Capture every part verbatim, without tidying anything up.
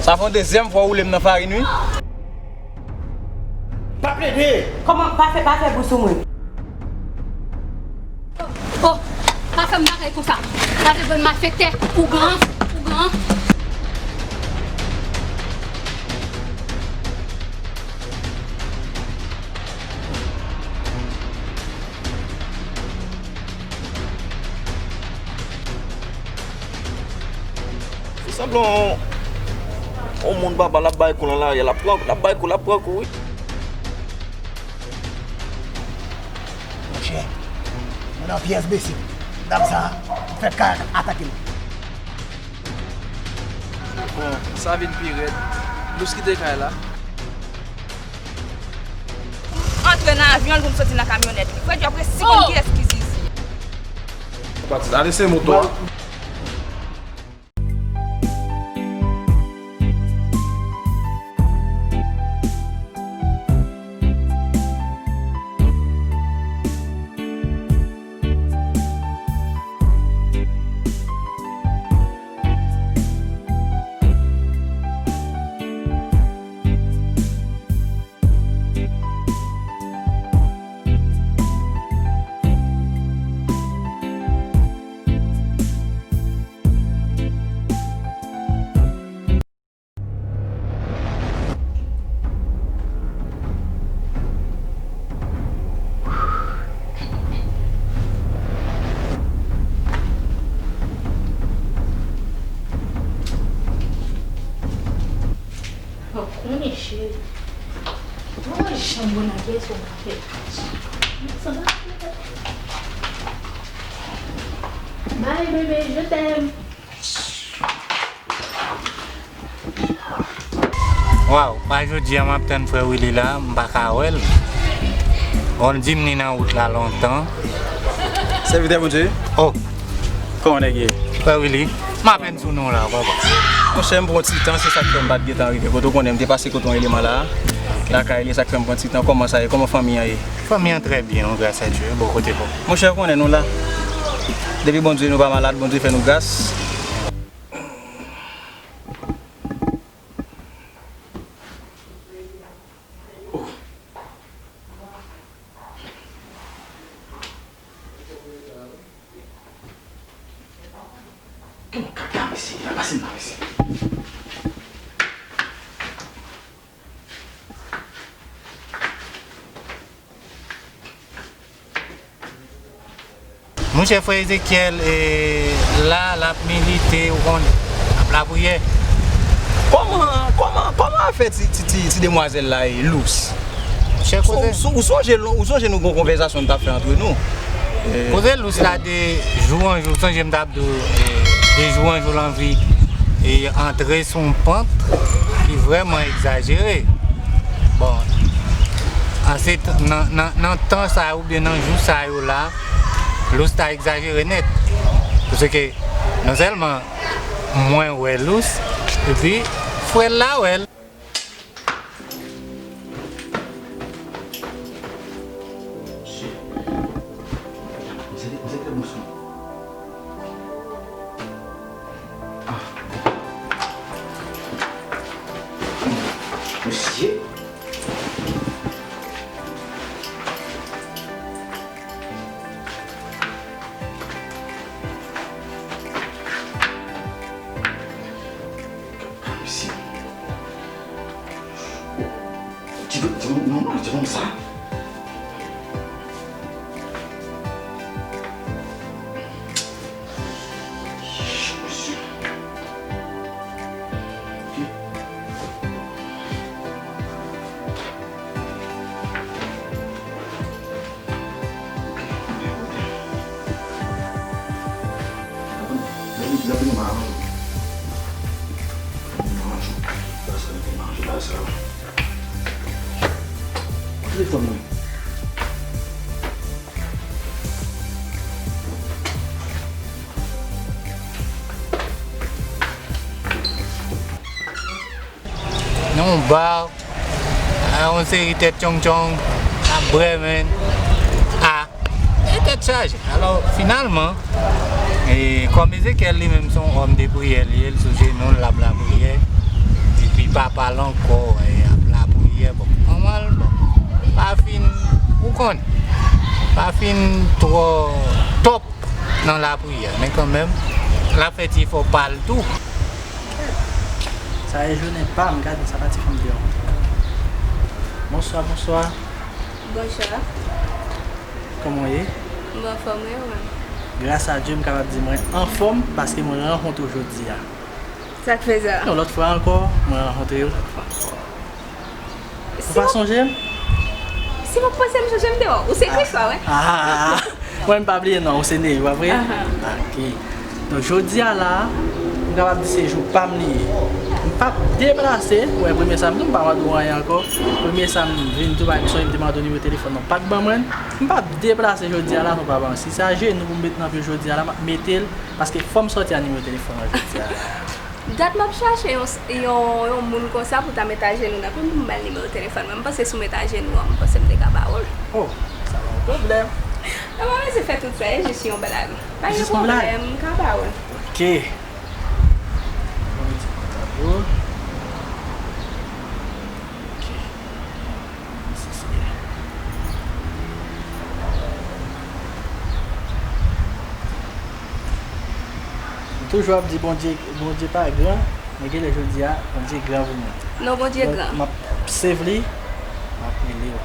Sa fè yon dezyèm fwa w woule m nan farin, wi. Pa plede! Kòman? Pa fè, pa fè bri sou mwen. Oh, pa fè m bagay konsa. Pa fè bann malfektè, ougan, ougan. Fè sanblan yon moun baba l ap bay kou nan lari a, l ap pran, l ap bay kou, l ap pran kou, wi. Monchè, nou nan pyès bese. Dam sa a fè kay atake nou. Bon, sa vin pi rèd. Lous kite kay la. Antre nan avyon l pou m soti nan kamyonèt li. Frè Djòb resi konn kiyès ki Zizi. Ale se moto a. Ou konnen, cheri. Mwen janm bon nan pyès ou pa fè. Bye, bébé, je t'aime. Waw, pa jodi a m ap tann frè Willy la, m pa ka wè l. Bon, l di m li nan wout la lontan. Sèvitè Bondye. Oh. Kòman nèg ye? Frè Willy, m apèn sou non la, papa. Monchè, m pran ti tan, se sa k fè m pa t gentan rive kote w konnen m te pase kote yon eleman la. Lakay li, sa k fè m pran ti tan. Kòman sa ye? Kòman fanmi an ye? Fanmi an trè byen, wi, gras a Dye. Bò kote pa w? Monchè, ou konnen nou la. Depi Bondye nou pa malad, Bondye fè nou gras. Kaka, mesye, pase m nan, mesye. Monchè, frè Ezekyèl, e, la, l ap milite, ou konnen, l ap lapriyè. Kòman, kòman, kòman afè ti, ti, ti, ti demwazèl la ye, Lous? Monchè, koze. Ou, ou, ou sonje, ou sonje nou gon konvèsasyon n t ap fè antre nou? E, koze Lous la de jou an jou, sonje m t ap di w, e, de jou an jou l anvi, e, antre sou yon pant ki vrèman egzajere. Bon, an se t-, nan, nan, nan tan sa yo oubyen nan jou sa yo la, Lous ta egzajere nèt. Paske non sèlman mwen wè Lous, epi frè l la wè l. Mesye. Mesye. Ti, ti, non, non, ti konn sa. Telefòn mwen. Nan yon ba, a, yon seri tèt tchong tchong ap brèmen. A, e tèt chaje. Alò, finalman, e, kòm Ezekyèl li menm se yon òm de priyè li ye, l sou jenou l, l ap lapriyè. pa pale ankò, e, ap lapriyè, bon, nòmal, bon, pa fin, ou konn, pa fin twò top nan lapriyè, men kanmenm, l ap fè ti efò pa l tou. Sa e jounen pa m, gade sa pa ti fanm te rankontre. Bonswa, bonswa. Bonswa. Kòman w ye? Mwen anfòm, wi, ou menm? Gras a Dye, m kapab di mwen anfòm paske mwen rankontre w jodi a. Sa k fè sa? Yon lòt fwa ankò, mwen rankontre w. Ou pa sonje m? Si mwen panse m sonje m te wè w. Ou se Kriswa, wi. Ah, mwen m pa bliye non, ou se Neyou, pa vre? Ahan. Ok. Donk, jodi a la, m kapab di se jou pa m li ye. M p ap deplase, ou wè, premye sa m di w, m pa mande w anyen ankò. Premye sa m vin tou, m sonje m te mande w nimewo telefòn nan, w pa t ban mwen l. M p ap deplase jodi a la non, papa. Si se a jenou pou m met nan pye w jodi a la, m ap mete l, paske fò m sòti a nimewo telefòn nan jodi a la. Dat m ap chache yon, yon, yon moun konsa pou ta met ajenou nan pye m pou m ba l nimewo telefòn mwen. M panse si w met ajenou an, m panse m te ka ba w l. Oh, sa pa yon pwoblèm. Non, mwen resi fè tout sa, e jis yon blag. Pa gen pwoblèm, m ka ba w l. Ok. Mwen mete kontak ou. Ok. Mesye, se M toujou ap di Bondye, Bondye pa gran, men genlè jodi a, Bondye gran pou mwen. Non, Bondye gran. M ap save li, m ap rele w.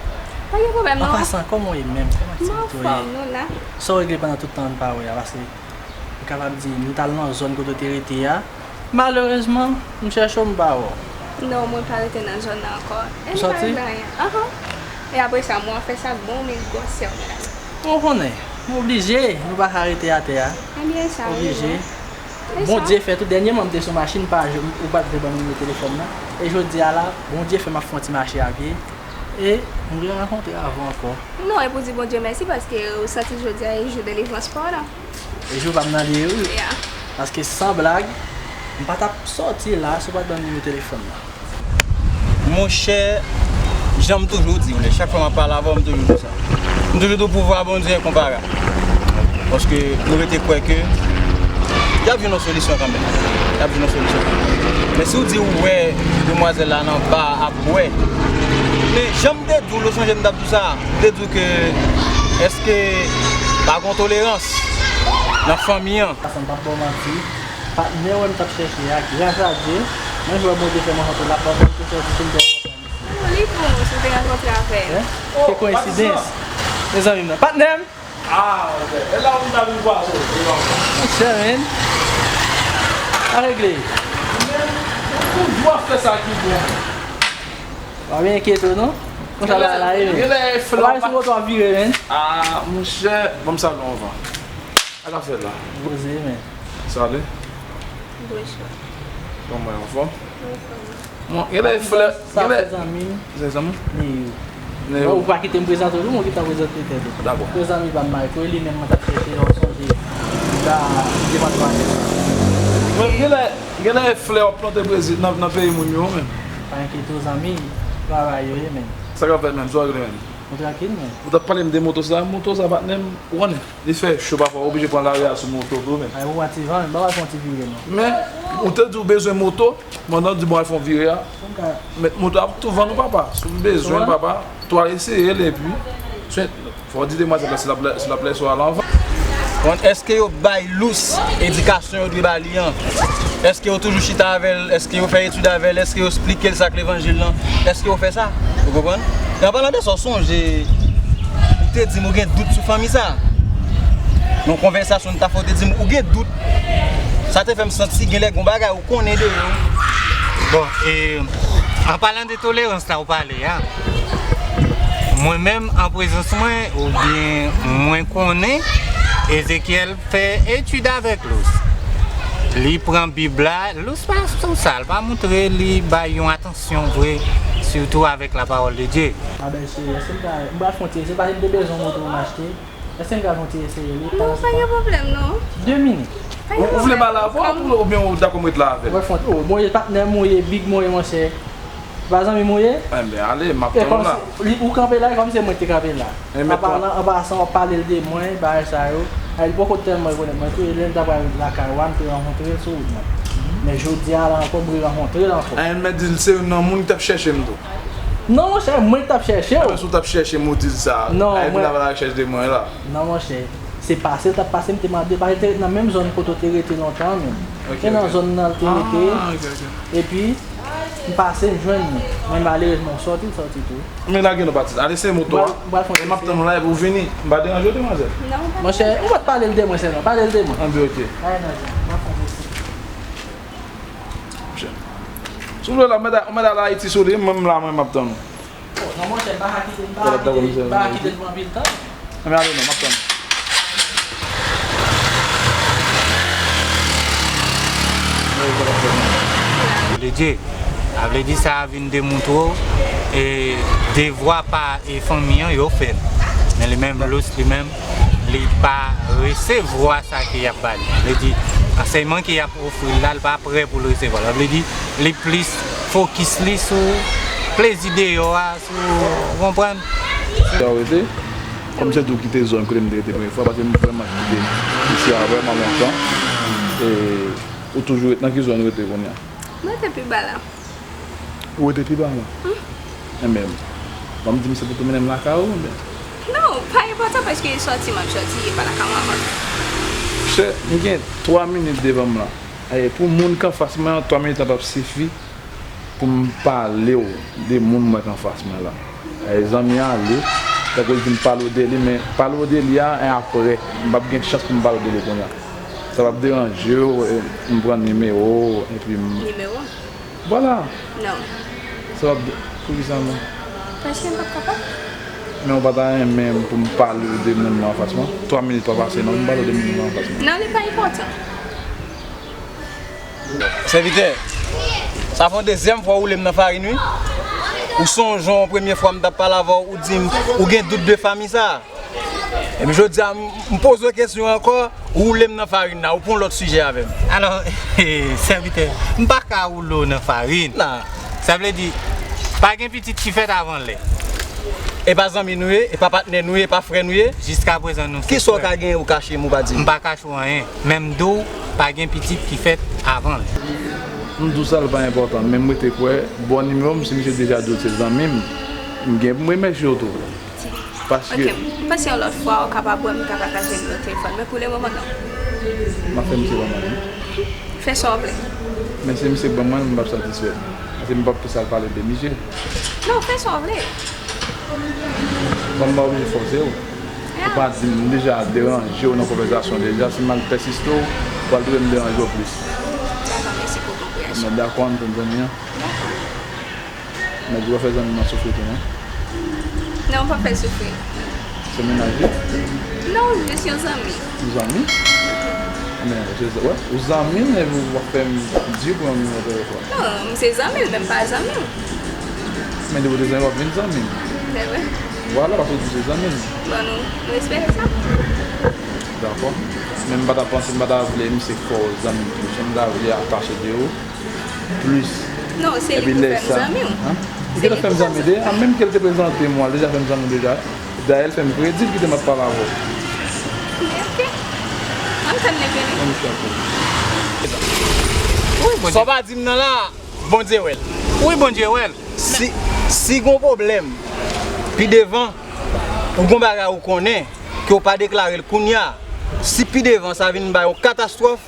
Pa gen pwoblèm, non. An pasan, kòman w ye menm? Kòman ti ou ye? Mwen anfòm, nou la. Sa w regle pandan tout tan an pa wè a? Paske m kapab di, nou t al nan zòn kote w te rete a. Malerezman, m chèche w, m pa wè w. Non, mwen pa rete nan zòn nan ankò. E m pa regle anyen. Ahan. E apre sa, mwen fè sa bon, men gwosè w, medam. Bon, ou konnen, nou oblije, nou pa ka rete atè a. Ebyen, sa oblije. Bondye fè tou, dènyèman m te sou machin, m pa, ou pa t vle ban m nimewo telefòn nan. E jodi a la, Bondye fè m ap fè yon ti mache a pye. E m rerankontre avè w ankò. Non, e pou di Bondye mèsi, paske ou santi jodi a e jou delivrans pa w la. E jou pa m nan li ye wi. Yeah. Paske san blag, m pa t ap sòti la si w pa t ban m nimewo telefòn nan. Monchè, jan m toujou di w, chak fwa m ap pale avè w, m toujou di w sa. M toujou di w pouvwa Bondye enkonparab. Paske nou rete kwè ke y ap jwenn yon solisyon kanmenm. Y ap jwenn yon solisyon kanmenm. Men si w di w wè demwazèl la nan ba a ap bwè, men jan m te di w, ou sonje m t ap di w sa, m te di w ke èske pa gen tolerans nan fanmi an? Sa m p ap ba w manti, patnè w m t ap chèche a, gras a Dye, mwen jwe Bondye fè mwen rankontre l, l ap ban m tout sòti pou m te rankontre avè misye. Non, li bon, si w te rankontre avè l. Hein? Ke koyensidans. Mezanmi m nan. Patnè m! Ah, ok. E la ou ta vin pwason. Monchè, men. A regle. Men, ou toujou ap fè sa ki bon. Pa byen enkyete w non. Konsa la la ye, men. Genlè flè pa sou woto ap vire, men. Ah, monchè, ban m salye w anvan. Sa k ap fèt la? Poze, men. Sa ale? Bonswa. Kòman w, anfòm? Anfòm. Bon, genlè flè, sa genlè se zanmi m. Se zanmi? Neyou. Neyou. Bon, ou pa kite m prezante w, ou kite m prezante tèt ou. Dakò. Se zanmi pa m Marco, e li menm mwen t ap chèche, ou sonje, nan depatman Nèg. Men genlè, genlè flè w ap plante Brezil nan, nan peyi moun yo menm. Pa enkyete w zanmi, travay yo ye menm. Sa k ap fèt menm, sa w regle menm? Mwen trankil menm. Ou t ap pale m de moto sa, moto sa patnè m, ou konnen. Li fè cho pafwa, ou oblije pran lari a sou moto tou, men. Ay, ou pran ti van, m pa pral fè yon ti vire, non. Men, ou te di w bezwen moto, pandan w di bon al fè yon vire a. Men moto ap tou vann ou, papa. Si w bezwen l, papa, tou al eseye l, epi, fò w di demwazèl la si l ap lè, si l ap lèse w al anvan. Bon, èske yo bay Lous edikasyon yo dwe ba li an? Èske yo toujou chita avè l? Èske yo fè etid avè l? Èske yo esplike l sa k levanjil lan? Èske yo fè sa? Ou konprann? E an palan de sa, w sonje, ou te di m ou gen dout sou fanmi sa. Nan konvèsasyon n ta fè, ou te di m ou gen dout. Sa te fè m santi genlè gon bagay ou konnen de yo. Bon, e, an palan de tolerans la ou pale a, mwen menm, an prezans mwen, oubyen mwen konnen, Ezekyèl fè etid avèk Lous. Li pran Bib la, Lous pa sou sa, l pa montre li bay yon atansyon vre, sitou avèk la parole de Dieu. Ah ben, cheri, èske m ka, m pral fè yon ti, se pa m te bezwen yon moto pou m achte. Èske m ka fè yon ti eseye li? Non, pa gen pwoblèm, non. De minit. Ou, ou vle m al avè w oubyen ou dakò m ret la avè l? Ou wè fon, oh, mwen ye patnè m, ou ye big mwen ye, monchè. Pa zanmi m ou ye? Enben, ale, m ap tann ou la. Li, ou kanpe la, e kòmsi se mwen ki te kanpe la. An palan, an pasan, w ap pale l de mwen, bagay sa yo. Ay, li poko tèlman rekonèt mwen tou, e lè n ta pral lakay ou a, m te rankontre l sou wout mwen. Men jodi a la ankò, m rerankontre l ankò. Anyen, mèt di l se youn nan moun ki t ap chèche m tou. Non, monchè, mwen ki t ap chèche w. Apre si w t ap chèche m, ou di l sa. Non, mwen. Epi l ap al rechèch de mwen la. Non, monchè. Se pase l t ap pase, m te mande, paske l te ret nan menm zòn kote w te rete lontan an menm. Ok, ok. Se nan zòn nan l te rete. Ah, ok, ok. Epi, m pase, m jwenn li. Men malerezman, w sòti, l sòti tou. Men lage non, Patrice. Ale, se moto a. M pral, m pral fè yon... E m ap tann ou la, epi w vini. M pa deranje w, demwazèl? Non, pa... Monchè, ou pa t pale l de mwen sèlman. Pale l de mwen. Anben, ok. Pale nan jan. M ap fè yon... Si w vle la, ou mèt al Ayiti si w vle, mwen m la, mwen m ap tann ou. Oh, non, monchè, m pa ka kite l, m pa ka kite l, m pa ka kite l pou anpil tan. Anben, ale non, m ap tann ou. Vle di, sa vle di sa a vin demoutre w, e devwa pa, e fanmi an yo fè l. Men li menm, Lous li menm, li pa resevwa sa ke y ap ba li. Vle di, ansèyman ke y ap ofri l la, li pa prè pou l resevwa l. Sa vle di, li plis fokis li sou plezi deyò a, sou, ou konprann? Sa w rete? Kòm se tou kite zòn kote m te rete premye fwa, paske m vrèman kite isi a vrèman lontan. E ou toujou ret nan ki zòn ou rete kounye a? Mwen rete pi ba la. Ou rete pi ba la? Hmm. Enben, ban m di misye pou tou mennen m lakay ou, enben. Non, pa enpòtan, paske e sòti m ap sòti, e pa lakay mwen m ap. Chè, m gen twa minit devan m la. E pou moun k anfas mwen an, twa minit lan p ap sifi pou m pale w de moun mwen k anfas mwen la. E zanmi an ale, tankou l di m pale w de li, men pale w de li a, e apre, m p ap gen chans pou m pale w de li kounye a. Sa p ap deranje w, e, m pran nimewo w, epi m... Nimewo? Vwala. Non. Sa p ap de-, poukisa non? Paske m p ap kapab. Men ou pa ta renmen pou m pale w de moun nan anfas mwen? Twa minit pa pase non, m pale w de moun nan anfas mwen. Non, li pa enpòtan. Sèvitè, sa fè yon dezyèm fwa ou woule m nan farin, wi. Ou sonje yon premye fwa m t ap pale avè w, ou di m ou gen dout de fanmi sa a. Epi jodi a, m, m poze w kesyon ankò, ou woule m nan farin la, ou pran yon lòt sijè avè m. Alò, sèvitè, m pa ka woule w nan farin. Sa vle di, pa gen pitit ki fèt avan lè. E pa zanmi nou ye, e pa patnè nou ye, e pa frè nou ye. Jiskaprezan nou se frè. Kisa w ka genyen ou kache m ou pa di m? M pa kache w anyen. Men m di w, pa gen pitit ki fèt avan lè. M di w sa, l pa enpòtan, men m rete kwè, bò nimewo m, si misye deja di w se zanmi m, m gen pou m remèsye w tou. Paske... Ok, m panse yon lòt fwa ou kapab wè m ka pataje nimewo telefòn mwen, pou lemoman non. M ap fè misye ban mwen li. Fè sa w vle. Men si misye ban mwen l, m p ap satisfè. Paske m p ap plis al pale de misye. Non, fè sa w vle. Bon, m pa oblije fòse w. Ou pa di m, m deja deranje w nan konvèsasyon deja, si m al pèsiste w, w al twouve m deranje w plis. Dakò, mèsi pou konpreyansyon. Men dakò, ann tann zanmi an. Mèt di w pa fè zanmi m nan soufri tou non. Non, m p ap fè l soufri. Se mennaj li? Non, jis yon zanmi. Yon zanmi? Men, se, wè, ou zanmi m, epi w ap fè m di pou yon nimewo telefòn. Non, m se zanmi l, men m pa zanmi w. Men depi w te zanmi, w ap vin zanmi m. Se vre. Vwala, paske w di w se zanmi m. Bon, nou, nou espere sa. Dakò. Men m pa ta panse, m pa ta vle misye fè w zanmi m plis. M ta vle atache de ou plis. Non, se li ki fè m zanmi w. Epi lè sa, an? Li gentan fè m zanmi deja, menm ke l te prezante m, li deja fè m zanmi w deja. Dayè, l fè m kredi l kite m ap pale avè w. Ok. Ann tann li vini. Ann tann li. Wi, Bondye. Sa w pa di m nan la, Bondye wè l. Wi, Bondye wè l. Si, si gon pwoblèm, pi devan, ou gon bagay ou konnen, ke w pa deklare l kounye a, si pi devan sa vin bay yon katastwòf,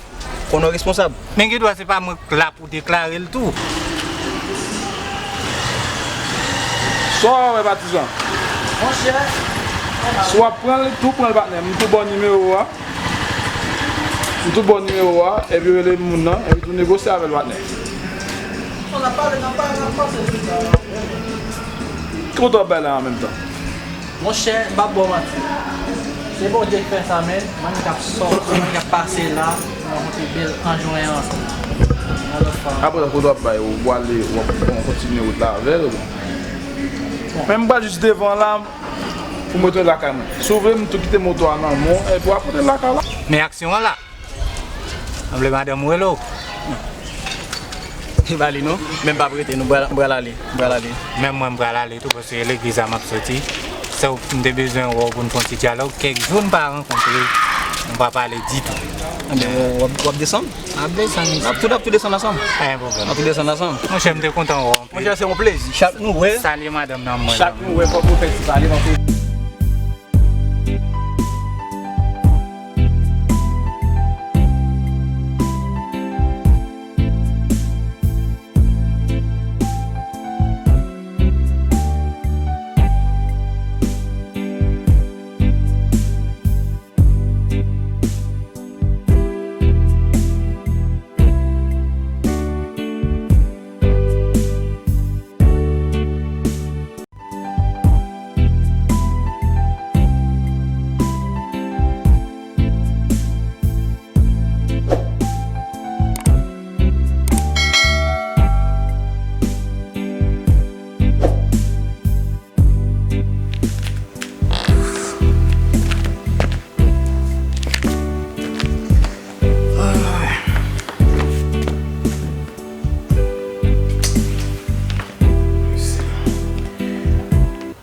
konnen w responsab. Men gen dwa se pa mwen k la pou deklare l tou. Sa w wè, patizan? Monchè. Si w ap pran l, tou pran l, patnè. M tou ba w nimewo a. M tou ba w nimewo a, epi rele moun nan, epi tou negosye avè l, patnè. Bon, n ap pale, n ap pale, n ap pase sou sa. Ki kote w ap bay la an menm tan? Monchè, m p ap ba w manti. Se Bondye k fè sa, men, mwen menm k ap sòti, mwen menm k ap pase la, mwen rankontre bèl anjwen an. Yon lòt fwa. Apre sa, kote w ap bay, ou pwale, w ap kontinye wout la avè l, oubyen? Bon. Men m pral jis devan la, pou m retounen lakay mwen. Si w vle, m tou kite moto a nan men w, epi w ap pote l lakay la. Men aksyon an la. Sanble madanm ou rele w. E ba li non. Men m p ap rete non, m pral, m pral ale, m pral ale. Menm mwen m pral ale tou, paske legliz la m ap soti. Sèl m te bezwen wè w pou n fè yon ti dyalòg. Kèk jou n pa rankontre, nou pa pale ditou. Anben, w ap, w ap desann? N ap desann isi. N ap tou, n ap tou desann ansanm. Pa gen pwoblèm. N ap tou desann ansanm. Monchè, m te kontan wè w anpil. Monchè, se yon plezi. Chak nou wè. Salye madanm nan mwen. Chak nou wè, fòk nou fè ti pale nan feyton.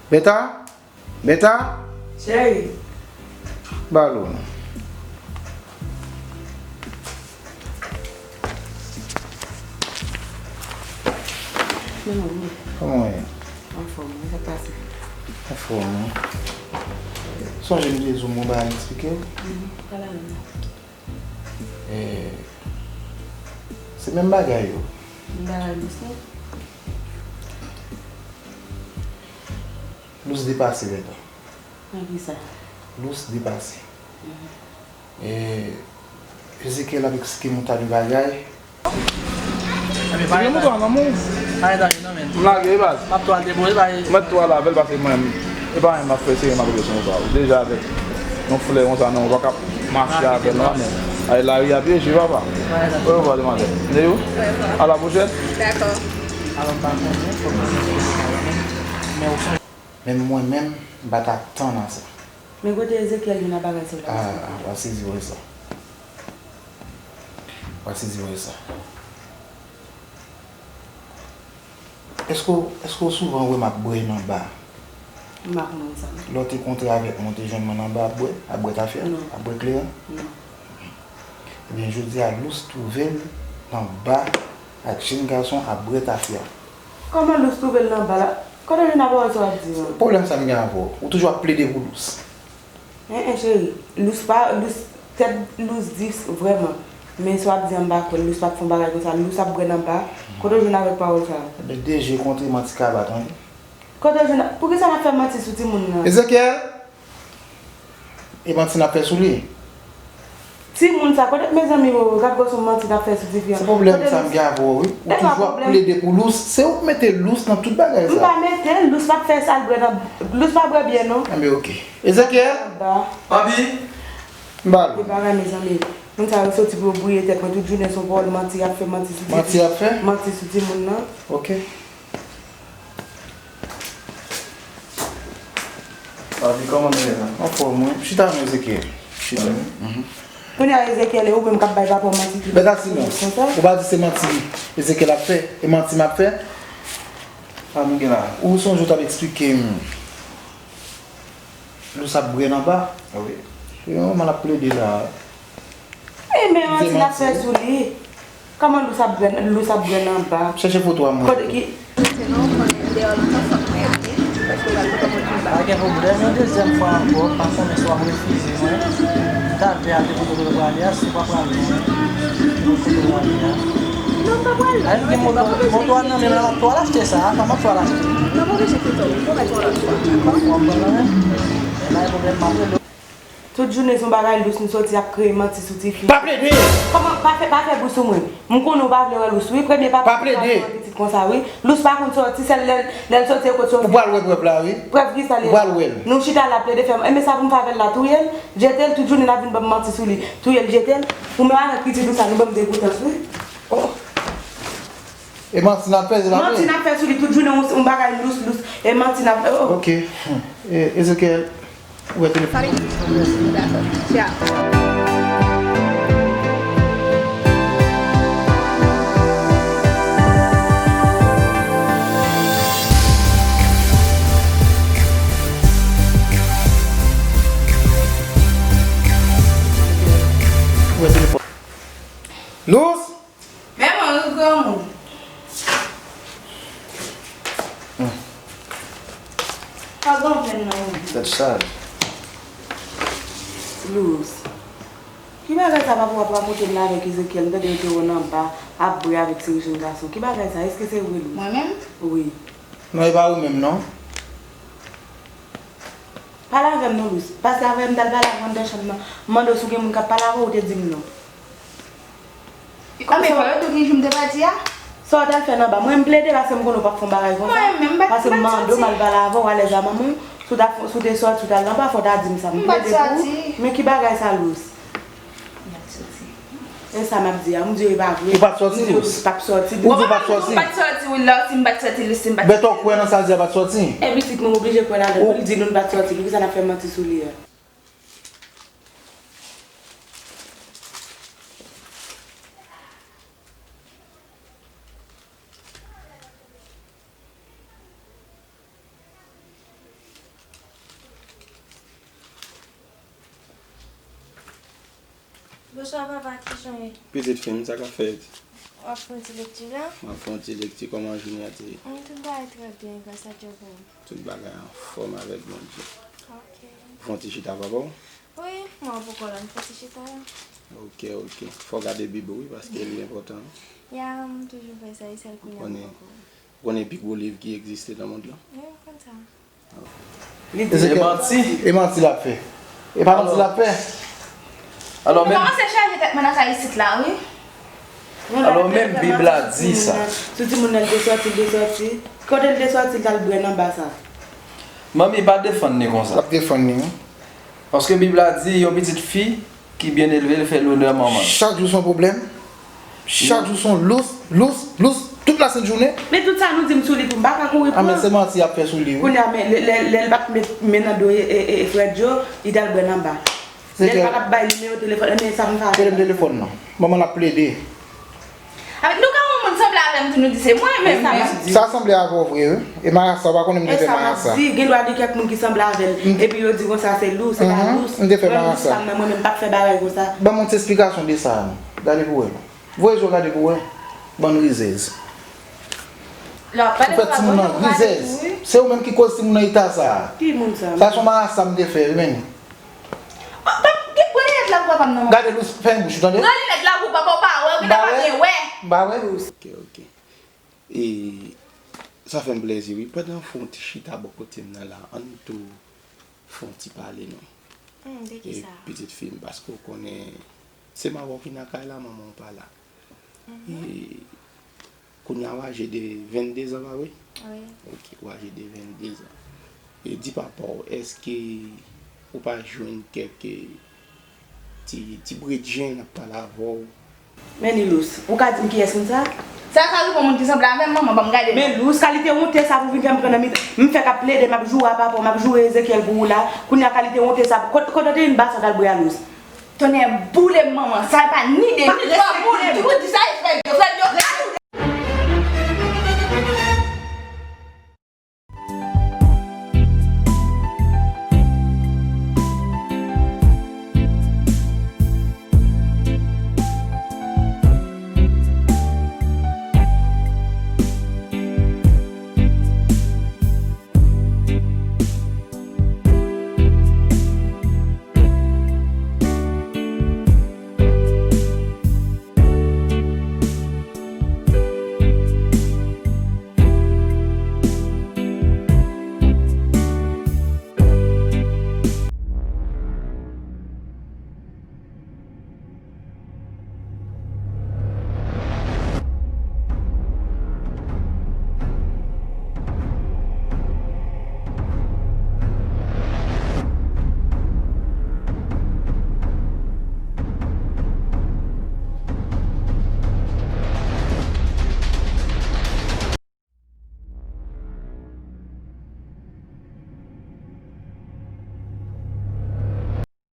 Beta? Beta? Cheri. Ba l ou. Kòman w ye? Anfòm, wi, sa k pase? Anfòm, wi. Sonje m te di w m gon bagay eksplike w? Mhm, pale avè m. Eh, se menm bagay yo. Menm bagay Lous lan? Lous depase Beta. Nan kisa? Lous depase. Mhm. E, Ezekiel ap eksplike m yon ta de bagay. Ebyen, mwen tou a lanmou. M lage, wi, baz. M ap tou al depoze, baz. M ap tou al avè l, paske mwen, e pa mwen m ap fè, se mwen m ap rete sou yon pa. Deja avèk yon flè konsa, non, ou pa ka mache avè l, non, men. Ay, lari a pyeje, papa. Orevoir, demwazèl. Deyou? A la pwochèn. Dakò. Alò, m pa konnen, fòk mwen fè sa, men ou sonje. Men mwen menm, m pa t atann a sa. Men kote Ezekiel jwenn a bagay sa w t ap eksplike? Ah, ah, w ap sezi wè sa. W ap sezi wè sa. Èske w, èske w souvan wè m ap bwè nan ba? M pa konn sa. Lè w te kontre avèk mwen, w te jwenn mwen nan ba ap bwè, ap bwè tafya, ap bwè kleren? Non. Ebyen, jodi a, Lous twouve l nan ba ak jèn gason ap bwè tafya. Kòman Lous twouve l nan ba la? Kote w jwenn a pawòl sa w ap di yo? Pwoblèm sa m gen avè w? Ou toujou ap plede pou Lous. En, en, cheri. Lous pa, Lous, tèt Lous di vrèman. Men sa w ap di an m pa kwè l. Lous p ap fè yon bagay konsa. Lous ap bwè nan ba. Kote w jwenn avèk pawòl sa a? Ebyen, de je kontre manti kaba, tande. Kote w jwenn a, poukisa n ap fè manti sou timoun nan? Ezekiel! E manti n ap fè sou li. Timoun sa, kote, mezanmi, o, gad gwosè manti n ap fè sou tifi an. Se pwoblèm sa m gen avè w, wi. Ou toujou ap plede pou Lous. Se ou k mete Lous nan tout bagay sa. M pa mete l, Lous p ap fè sa l bwè nan, Lous pa bwè byè, non. Enben, oke. Ezekiel? Papi? M ba l. E bagay, mezanmi. Moun sa yo soti pou yo bwouye tèt mwen. Tout jounen se yon pawòl manti y ap fè, manti sou timoun. Manti y ap fè? Manti sou timoun nan. Oke. Papi, kòman nou ye la? Anfòm, wi. Chita non, Ezekiel. Chita. Mhm. Kounye a, Ezekiel, e ou menm k ap bay papa w manti tou. Bèt a silans. Konsa? Ou pa di se manti Ezekiel ap fè, e manti m ap fè? Pa nou gen la. Ou sonje w t ap eksplike m Lous ap bwè nan ba? Wi. Yon manti l ap plede la. E men manti n ap fè sou li. Kòman Lous ap bwè, Lous ap bwè nan ba? Chèche foto a mwen. Kote ki? Se non, ou konnen deyò lontan fòk mwen ede, paske w pral pote moun nan ba. Pa gen pwoblèm, yon dezyèm fwa ankò, pa konnen si w ap refize mwen. M ta vle al de kote kote w prale a, si w pa prale, mwen. Kote w prale a. Non, m pa prale. A, m gen moto, moto a nan men m la, m ap tou al achte sa, a, m ap tou al achte. Non, m oblije kite w, m pwomèt yon lòt fwa. Dakò, w ap pran nan men m. E pa gen pwoblèm, m ap rele w. Tout jounen se yon bagay Lous nou soti ap kreye manti sou tifi. Pa plede! Kòman? Pa fè, pa fè bri sou mwen. M konnen w pa vle wè Lous, wi. Premye papa ki pa vle wè pitit konsa, wi. Lous pa konn sòti, sèl lè, lè l soti, e kot sòti. Ou pral wè prèv la, wi. Prèv ki sa li ye? Ou pral wè l. Nou chita la plede fè m. Enben sa pou m fè avè l la, touye l, jete l, tout jounen l ap vin ban m manti sou li. Touye l, jete l. Ou menm avèk pitit ou sa, nou ban m degoutans, wi. Oh. E manti n ap fè, se pa vre? Manti n ap fè sou li tout jounen, yon, yon bagay Lous, Lous. E manti n ap, oh. Ok. E, Ezekiel, ou wè telefòn. Dakò. Ciao. Ou wè telefòn. Tèt chaje. Lous. Ki bagay sa papa w ap rakonte m la avèk Ezekyèl? M tande yo te wè w nan ba ap bwè avèk ti jèn gason. Ki bagay sa? Èske se vre, Lous? Mwen menm? Wi. Non, e pa ou menm, non. Pale avè m non, Lous. Pase avè m, m t al pale avè w anndan chanm nan. M mande w si w gen moun k ap pale avè w, ou te di m non. Anben, fò yo tou gen jou m te pati a. Sa w t al fè nan ba? Mwen, m plede pase m konnen w p ap fè yon bagay konsa. Mwen menm, m pa t pati. Pase m mande w, m al pale avè w, alèz a manman w, si w ta, si w te sòti, si w t al nan ba, fò w ta di m sa. M plede pou ou. Men ki bagay sa, Lous? M pa t sòti. E sa m ap di a, m di w e pa vre. Ou pa t sòti, Lous? M di w p ap sòti. Ou di w pa t sòti? M pa t sòti, wi, Lous, m pa t sòti, Lous, m pa t sòti. Bèto kwè nan sa l di a, pa t sòti? E pitit mwen oblije kwè ladan l, wi, l di nou l pa t sòti, poukisa n ap fè manti sou li a? Bonswa papa, kijan w ye? Pitit fi m, sa k ap fèt? W ap fè yon ti lekti la? M ap fè yon ti lekti, kòman jounen an te ye? Mm, tout bagay trè byen, gras a Dye pou ou. Tout bagay anfòm avèk Bondye. Ok. Fè yon ti chita, papa w? Wi, mwen poko la, m fè ti chita la. Ok, ok. Fò w gade Bib ou, wi, paske li enpòtan. Ya, m toujou fè sa, e sèl kounye a m poko. Ou konnen pi gwo liv ki egziste nan mond lan? Wi, m konn sa. E manti. E manti l ap fè. E pa manti l ap fè. Alò, menm kòmanse chaje tèt mwen nan kay isit la, wi. Alò, menm Bib la di sa. Si timoun nan te sòti, l te sòti. Kote l te sòti, l t al bwè nan ba sa. Manmi pa defann li konsa. L ap defann li, wi. Paske Bib la di, yon pitit fi ki byen elve, l fè lonè manman l. Chak jou se yon pwoblèm. Chak jou se yon Lous, Lous, Lous, tout lasent jounen. Men tout sa nou di m sou li tou, m pa ka kouri pran. A, men se manti y ap fè sou li, wi. Kounye a, men lè, lè, lè l pa t met men nan do e, e, e, e Frè Djo, li t al bwè nan ba. Lè l pa t ap bay nimewo telefòn, men sa m ka fè? Kite m telefòn nan. Manman l ap plede. Avèk nou ka yon moun sanble avè m tou, nou di se mwen menm. Sa sanble avè w vre, wi. E marasa, w pa konnen m te fè marasa. E sa m ap di, gen dwa gen kèk moun ki sanble avè l. Epi yo di konsa se Lous, se pa Lous. M te fè marasa. Mwen, Lous pa m nan, mwen menm m p ap fè bagay konsa. Ban m yon ti esplikasyon de sa, non. Gade pou wè, non. Voye je w gade pou wè. Bann rizèz. Ou fè timoun nan rizèz. Se ou menm ki koz timoun nan eta sa a. Ki moun sa? Sa se yon marasa m te fè, wi, men. Pa, pa, gen, pran linèt la pou papa m nan. Gade, Lous, fèmen bouch ou, tande? Pran linèt la pou papa w pa wè, ou gentan pa byen wè. M pa wè. Ok, ok. E sa fè m plèzi, wi. Pandan w fè yon ti chita bò kote m nan la, ann tou fè yon ti pale, non. Hmm, de ki sa? E pitit fi m, paske w konnen, se manman w ki nan kay la, manman w pa la. Mhm. E kounye a, w aje de venndezan, pa vre? Wi. Ok, w aje de venndezan. E di papa w, èske ou pa jwenn kèk ti, ti bredjen ap pale avè w? Men li Lous. Ou ka di m kiyès moun sa? Sa ka rive yon moun ki sanble avè m, manman, ban m gade non. Men Lous, kalite wonte sa pou vin fè m pran nan mitan. M fèk ap plede, m ap joure a papa w, m ap joure Ezekyèl pou ou la. Kounye a, kalite wonte sa, kot, kote w te vin ba sa w t al bwè a, Lous? Tonnè boule m, manman, sa pa ni de ni twa moun. Ou di sa, e Frè Djo, Frè Djo, gade ou